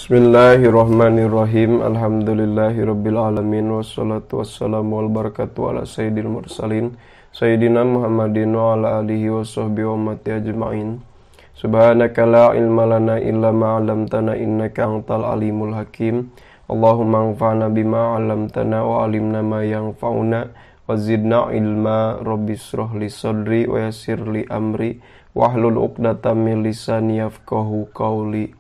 Bismillahirrahmanirrahim. Alhamdulillahirabbil alamin wassalatu wassalamu wal barakatuh ala sayyidil mursalin sayyidina Muhammadin wa ala alihi washabbihi wa ummati ajmain. Subhanaka la ilma lana illa ma 'allamtana innaka antal alimul hakim. Allahumma anfa'na bima 'allamtana wa 'allimna ma yanfa'una wa zidna ilma. Rabbi israh li sadri wa yassir li amri wahlul 'uqdatam min lisani yafqahu qawli.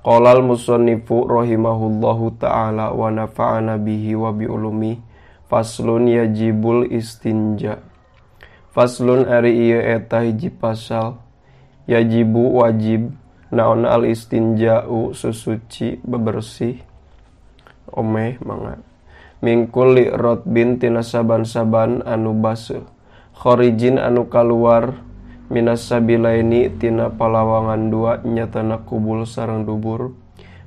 Qalal musannifu rahimahullahu ta'ala wa nafa'ana bihi wa bi ulumi. Faslun yajibul istinja. Faslun ari ieu eta hiji pasal. Yajibu wajib naon al istinja'u susuci bebersih omeh mangga mingkul li rotbin tina saban-saban anu baseuh khorijin anu kaluar minas sabilaini tina palawangan dua nyatana kubul sareng dubur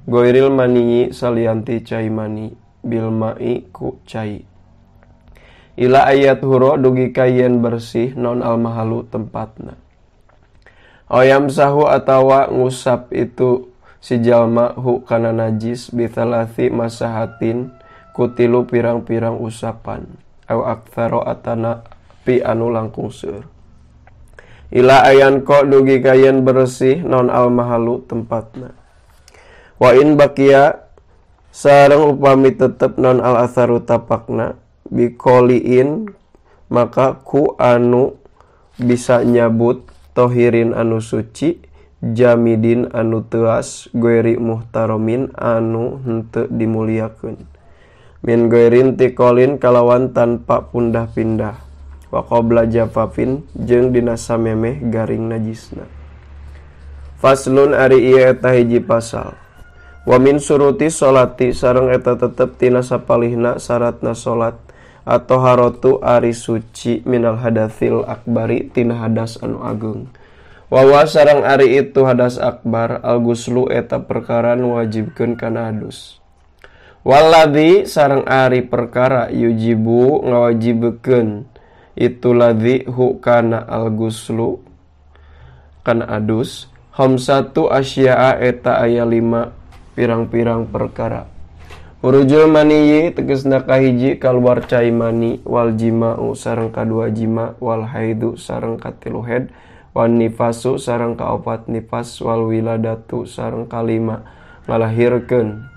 goiril maniyi salianti cai mani bil ma'i ku cai ila ayat huro dugi ka yen bersih non al mahalu tempatna. Oyam sahu atawa ngusap itu si jalma hu kana najis bithalati masahatin kutilu pirang-pirang usapan au aktsaro atana pi anu langkung seueur ila ayan ko dugi kayen bersih non al mahalu tempatna. Wa in bakia sareng upami tetep non al atharu tapakna bikoliin maka ku anu bisa nyabut tohirin anu suci jamidin anu teas goeri muhtaromin anu henteu dimuliakeun min goerin tikolin kalawan tanpa pundah-pindah wa qabla jafafin jeung dina samemeh garing najisna. Faslun ari ieu eta hiji pasal. Wa min suruti sholati sareng eta tetep tina sapalihna syaratna salat atau harotu ari suci minal hadatsil akbari tina hadas anu ageung. Wawa sareng ari itu hadas akbar al guslu eta perkara nu wajibkeun kana adus. Waladzi sareng ari perkara yujibu ngawajibkeun itu ladzi hu kana al guslu kana adus khamsatu asya'a eta aya 5 pirang-pirang perkara. Urujul maniyi tegesna kahiji kaluar cai mani wal jima'u sareng kadua jima wal haidu sareng katilu haid wan nifasu sareng kaopat nifas wal wiladatu sareng kalima ngalahirkeun.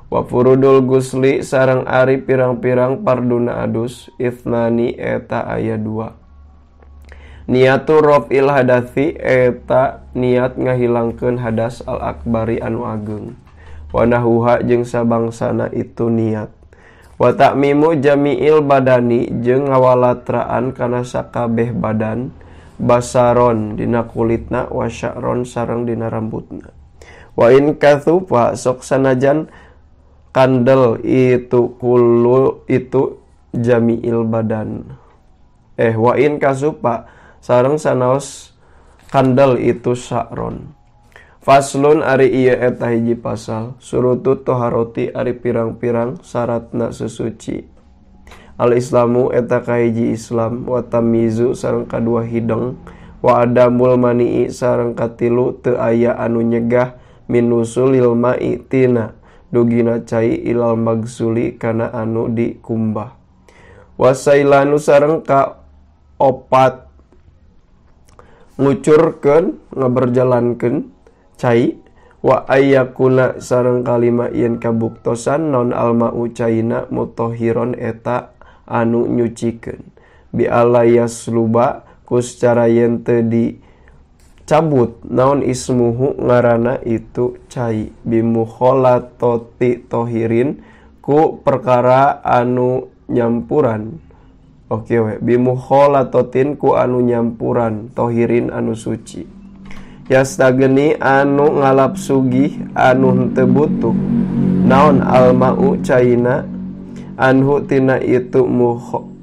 Wa furudul gusli sareng ari pirang-pirang parduna adus ithnani eta aya 2. Niatu raf'il hadatsi eta niat ngahilangkeun hadas al akbari anu ageung. Wa nahuha jeung sabangsana itu niat. Wa ta'mimu jami'il badani jeung ngawalatraan kana sakabeh badan basaron dina kulitna wa sya'ron sareng dina rambutna. Wa in kathufa sok sanajan kandel itu kullu itu jami'il badan. Wa in kasupa sareng sanaos kandel itu sya'ron. Faslun ari ieu eta hiji pasal. Surutu toharoti ari pirang-pirang syaratna sesuci. Al islamu eta kahiji Islam wa tamizu sareng kadua hideng wa adamul mani'i sareng katilu teu aya anu nyegah minusulil ma'i tina dugina cai ilal magsuli kana anu dikumbah. Wasailanu sareng ka opat ngucurkeun ngaberjalankeun cai wa ayyakuna sareng kalima yen kabuktosan non almau caina mutahhiron eta anu nyucikeun bi alayasluba ku secara yen teu dicabut naon ismuhu ngaranna itu cai bimukhalatati tohirin ku perkara anu nyampuran. Oke we bimukhalatatin ku anu nyampuran tohirin anu suci yastageni anu ngalap sugih anu henteu butuh naon almau caina anhu tina itu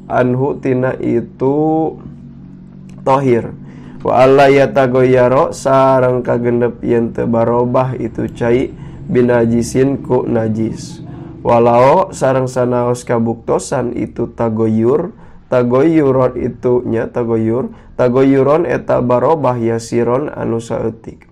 anhu tina itu tohir wa alla yatagoyaro sareng kagenep yen teu barobah itu cai binajisin ku najis walau sareng sanaos kabuktosan itu tagoyur tagoyuron itu nya tagoyur tagoyuron eta barobah yasiron anu saeutik.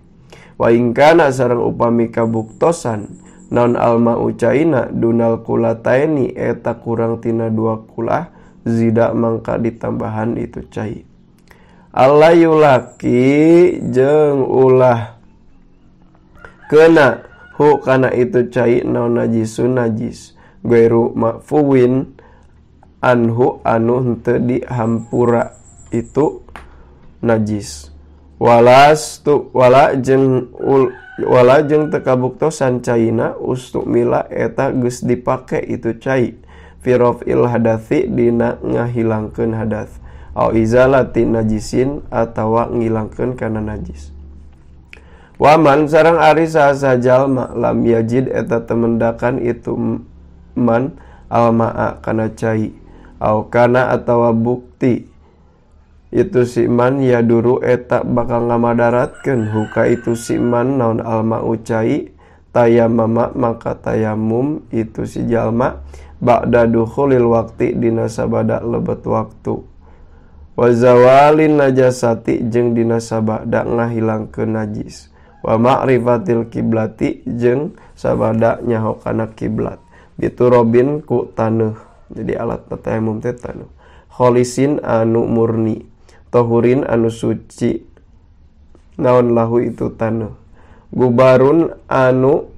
Wa in kana sareng upami kabuktosan naon alma ucaina dunal kulataini eta kurang tina dua kulah zida mangka ditambahan itu cai. Allah yulaki jeung ulah kena hu kana itu cai naon najisun najis gairu makfuwin anhu anu henteu dihampura itu najis. Walastu wala jeung wala jeung teu kabuktosan caina ustumila eta geus dipake itu cai fi raf'il hadatsi dina ngahilangkeun hadas au izalati najisin atawa ngilangkeun kana najis. Waman sareng ari saha jalma lam yajid eta temendakan itu man almaa kana cai au kana atawa bukti itu si man yaduru eta bakal ngamadaratkeun huka itu si man naon alma ucai tayamama maka tayamum itu si jalma ba'da dukhulil waqti dina sabada lebet waktu wa zawalin najasati jeung dina sabada ngahilangkeun najis wa ma'rifatil kiblati jeung sabada nyaho kana kiblat biturobin ku taneuh. Jadi alat tayamum teh taneuh kholisin anu murni tohurin anu suci naon lahu itu taneuh gubarun anu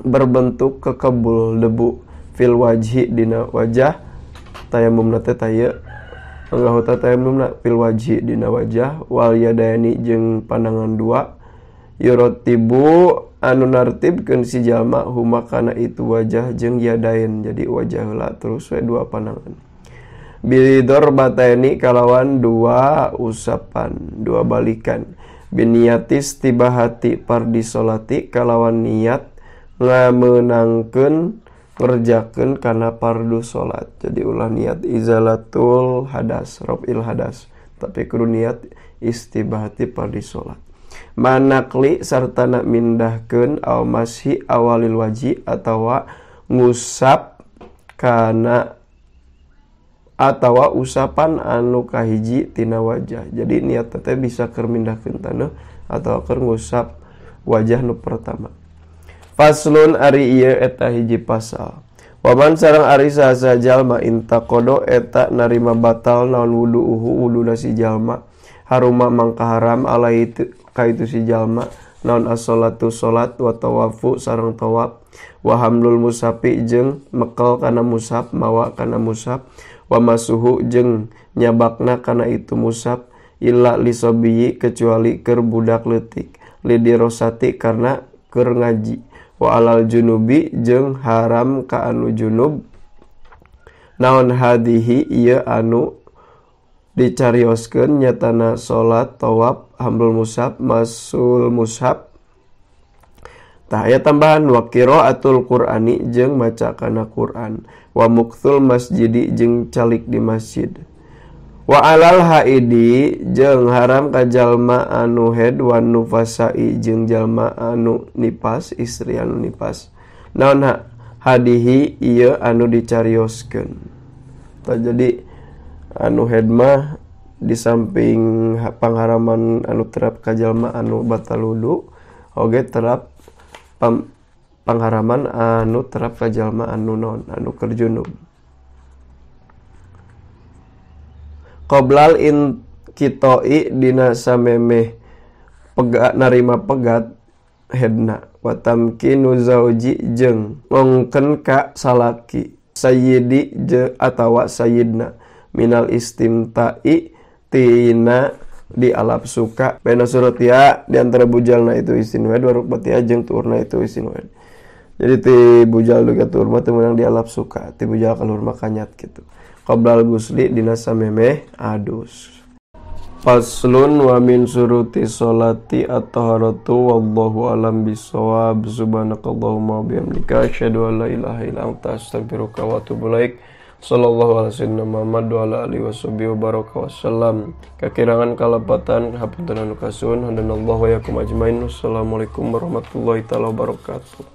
berbentuk kekebul debu fil wajhi dina wajah tayamumna teh taya anggahuta tayamumna fil wajhi dina wajah wal yadaini jeung pandangan dua yurotibu anu nartibkeun si jalma huma kana itu wajah jeung yadain. Jadi wajah heula terus we dua pandangan bidor bataini kalawan dua usapan dua balikan biniatis tibahati pardi solati kalawan niat ngamenangkeun ngerjakeun kana pardu salat. Jadi ulah niat izalatul hadas raf'il hadas tapi kudu niat istibahati pardi salat. Manakli sarta na mindahkeun aw mashi awalil waji atawa ngusap kana atawa usapan anu kahiji tina wajah. Jadi niat teh bisa keur mindahkeun taneuh atawa keur ngusap wajah nu pertama. Faslun ari ieu eta hiji pasal. Waman sareng ari saha jalma intaqodo eta narima batal naon wudu'uhu wuduna si jalma haruma mangka haram alaihi ka itu si jalma naon as-salatu salat wa tawafu sareng tawaf wa hamlul mushafi jeung mekel kana mushaf mawa kana mushaf wa masuhu jeung nyabakna kana itu mushaf illa lisobiyi kecuali keur budak leutik lidirosati karena keur ngaji wa alal junubi jeung haram ka anu junub naon hadihi ieu anu dicarioskeun nyatana salat tawaf hamlul mushaf masul mushaf. Tah aya tambahan wa qiraatul qur'ani jeung maca kana Qur'an wa mukthul masjidi jeung calik di masjid wa alal haidi jeung haram ka jalma anu haid wa nufasai jeung jalma anu nipas istri anu nipas naon hadihi ieu anu dicarioskeun. Tah jadi anu haid mah di samping pangharaman anu terap ka jalma anu batal wudu oge terap pangharaman anu terap ka jalma anu non anu keur junub. Qoblal in kitoi dina samemeh pegat narima pegat hedna wa tamkinu zauji jeung ngongkeun ka salaki sayyidi je atawa sayyidna minal istimta'i tina di alap suka baina suratia di antara bujalna itu isin wed warukbatia jeung tuurna itu isin wed. Jadi ti bujal duga tuur mah teu meunang di alap suka ti bujal kalur mah kanyat kitu. Qoblal gusli dina samemeh adus. Faslun wa min suruti sholati at-taharatu wallahu alam bisawab. Subhanakallahumma wa bihamdika asyhadu an la ilaha illa anta astaghfiruka wa atubu ilaik. Sallallahu alaihi wasallam Muhammad wa ala alihi washabihi wa baraka wasallam. Kakirangan kalepatan hapunten anu kasuhun hadanallahu wa yakum ajmain. Wassalamualaikum warahmatullahi taala wabarakatuh.